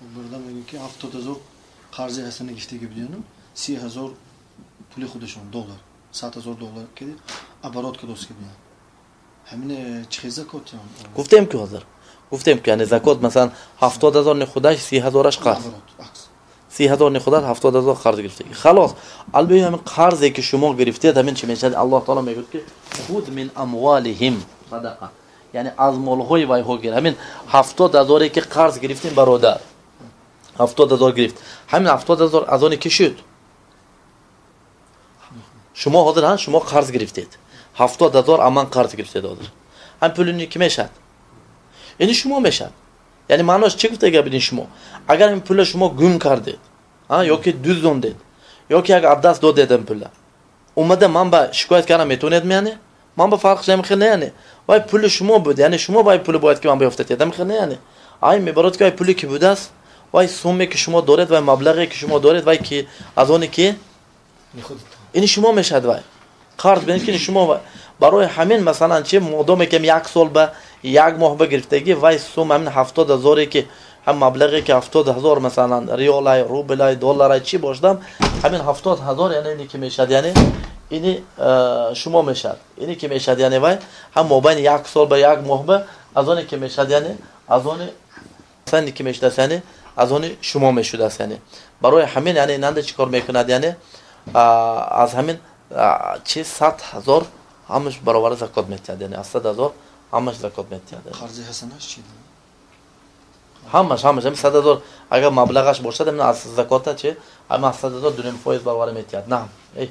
Бародар мегӯяд, ки 70 000 қарзи ҳасана гирифтагӣ будиянам, 30 000 пули худашон доллар, 100 000 доллар ки оборот кадост будиян, ҳамин чӣ хел закот? Гуфтем ки ҳозир гуфтем ки, яъне закот, масалан, 70 000 ни худаш, 30 000-аш қарз, 30 000 ни худаш, 70 000 қарз гирифтагӣ, халос. Албатта, ҳамин қарзе ки шумо гирифтед, ҳамин чӣ мешавад? Аллоҳ таоло мегӯяд, ки خذ من أموالهم صدقة, яъне аз молҳои вайҳо гир. Ҳамин 70 000-е ки қарз гирифтем, бародар 70 000 гирифт, ҳамин 70 000 аз оне ки шуд. Шумо ҳозир ҳан шумо қарз гирифтед, 70 000 аман қарз гирифтед, ҳозир ҳамин пули ки мешавад? Ини шумо мешавад. Яъне маънош чӣ гуфта гапидин? Шумо агар ин пула шумо гум кардед ё ки дуздондед, ё ки як аз даст додед, ин пула омада ман ба шикоят кардам метавонед? Яъне ман ба фарқ хел не, яъне вай пули шумо буд, яъне шумо вай пули бояд ки ман биёфтад, хел не. Яъне ай мебарод ки вай пуле ки будааст, вай сумме ки шумо доред, вай маблағе ки шумо доред, вай ки аз оне ки ини шумо мешавад. Вай қарз бинед ки шумо. Барои ҳамин, масалан, чи модоме ки як сол ба як моҳ ба гирифтагӣ, вай сум, ҳамин 70 000-е ки, ҳам маблағе ки 70 000, масалан, риолай, рублай, долларай, чӣ бошдам, ҳамин 70 000, яъне ини ки мешавад, яъне ини шумо мешавад, ини ки мешавад, яъне вай ҳам мобайни як сол ба як моҳ ба аз оне ки мешавад, яъне аз они ки мешудааст, яъне аз они шумо мешудааст. Яъне барои ҳамин, яъне инанда чӣ кор мекунад? Яъне аз ҳамин чи 100 000 ҳамаш баробар закот метиҳад, яъне аз 100 000 ҳамаш закот метиҳад. Қарзи ҳасанаш чи? Ҳамаш, ҳамин 100 000 агар маблағаш бошад, ҳамин аз закота чи, ҳамин аз 100 000 2,5% баробар метиҳад. На, эй.